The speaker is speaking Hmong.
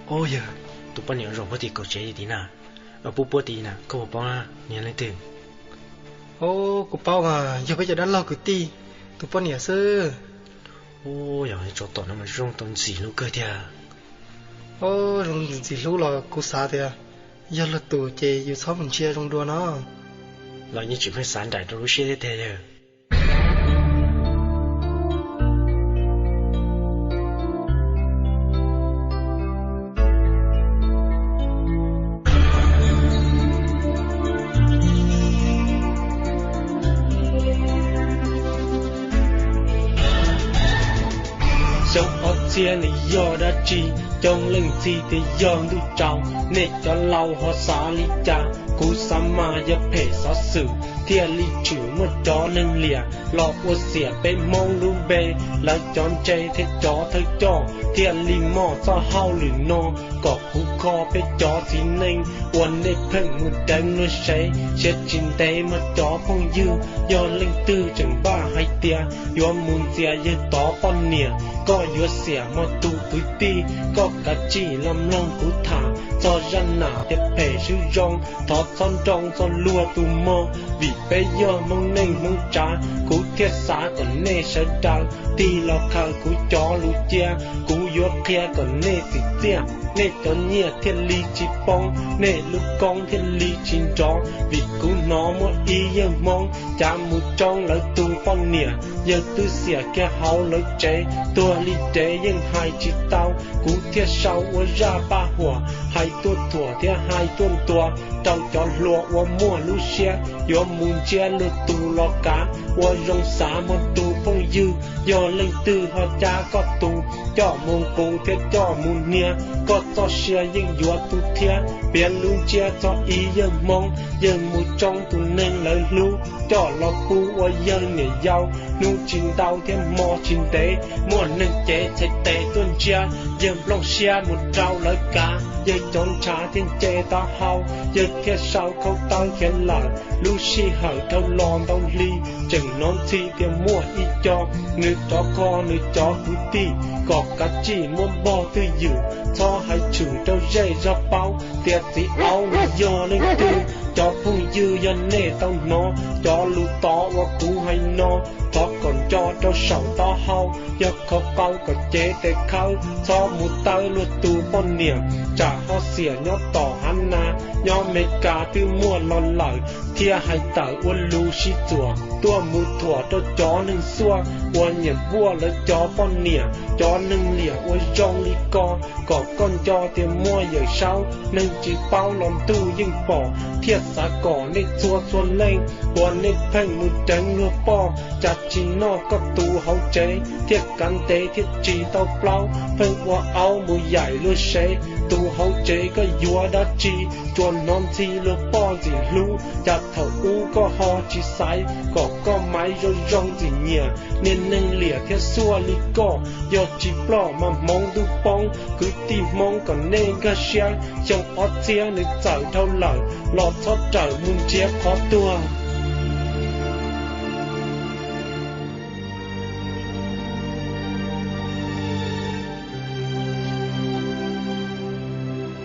Ub yawg, tus poj niam zaum puag tim kaum tsev tim na, puab puab tid na, koj puas paub niag leej twg? Ub, kuv paub mas, yog peb cov dab laug kwv tij tus poj niam xwb. Ub, yog tsov tom no mas zoo tau ntxim hlub kawg tiag. Ub, zoo ntxim hlub los kuv xav tias yog luag tus ces yus txhob mus ntsia zoo dua no. Los yeej tsis pheej xav nraim rau lub siab thiab tiag yawg. Xyoo ob txhiab nws yog dab tsi? Coob leej txhij tias yog ntuj tsaus. Nej cov laus ho xav li cas? Kuv xav mas yog phem xov xwm thiaj li tshwm muaj cov neeg liam los ua xiam peb Hmoob lub npe. Lawv cov ntse thiab cov thawj coj thiaj li moj txoj hauj lwm no kom kuv kho peb cov txiv neej uas nej pheej mus deev luag sev. Siab tsis ntev mog cov phooj ywg, yog leej twg tseem npaj hais tias yuav mus ntxias yawg tod poj niam, koj yuav xiam hmo tus kwv tij, koj kav tsij los mloog kuv tham txog zaj nam thiab phem swb zoo. Thov txhob nroo txog luag tus mog, vim peb yog Hmoob neej Hmoob tsav, kuv thiaj xav kom nej sawv daws tig los khaws kuv cov lus cia. Kuv yuav qhia kom nej txim txiaj, nej cov nyiaj thiaj li tsis poob, nej lub koob thiaj li tsis nrov. Vim kuv hnov muaj ib yawg Hmoob cav mus tsoob lawv tus poj niam, yawg twb xiam kiag hauv lawv tsev, tuag li dev yeej hais tsis tau. Kuv thiaj sau ua zaj paj huam hais tuaj thuam thiab hais tuaj ntuas rau cov hluas uas muaj lub siab yuav mus ntsiab luag tus los kav. Ua zoo xav mog tus phooj ywg, yog leej twg ho cab koj tus coj mus nqus thiab coj mus hnia, koj txoj sia yeej yuav tu thiab. Piav lub ntsiab txog ib yawg Hmoob, yawg mus tsoob tus neeg lawv hlub coj los pub ua yawg niam yau. Hnub tsis ntau thiab hmo tsis ntev, muaj neeg cev txhais tes tuaj ntsiab, yawg nplooj siab mus rau lawv kav, yawg cov ntshav thiaj nce taub hau, yawg thiaj sau khau tawb khiav lawm. Lub sij hawm dhau los ntau hli, tseem hnov ntxhi tias muaj ib co nws rov kho nws cov kwv tij kom kav tsij muab npog twj ywm, txhob hais tshwm rau zej zog paub tias txiv aub nws yog leej twg. Cov phooj ywg, yog nej tau hnov cov lus tod uas kuv hais no, thov kom nco rau saum taub hau, yog kho qau kom cev tes khawb, txhob mus tawb luag tus poj niam, tsam ho xiam nyob tom hav nas. Nyob Meskas twb muaj los lawm, thiaj hais tawm ua lus sib txuam tuaj mus thuam rau cov neeg xuaj uas nyiam npuaj lawv cov poj niam. Cov neeg liam ua zoo li ko, kom koj nco tias muaj Yawm Saub, neeg tsis paub los ntuj yeej pom. Thiaj xav kom nej txhua txhua leej uas nej pheej mus deev luag poj, cas tsis noj koj tus hauv tsev, thiaj kav ntev thiaj tsis tau plaub, pheej ua aub mus yaim luag sev. Tus hauv tsev koj yuav dab tsi? Tsuas hnov ntxhi luag poj ntxim hlub, cas thaum ub koj ho tsis xaiv, kom koj maiv zoo zoo ntxim nyiam. Niag neeg liam thiab xuaj li koj, yog tsis ploj mas hmoov ntuj poob. Kwv tij Hmoob kom nej nkag siab, xyoo ob txhiab nws txawm dhau lawm, los txhob rawm mus nrhiav qhov tuag.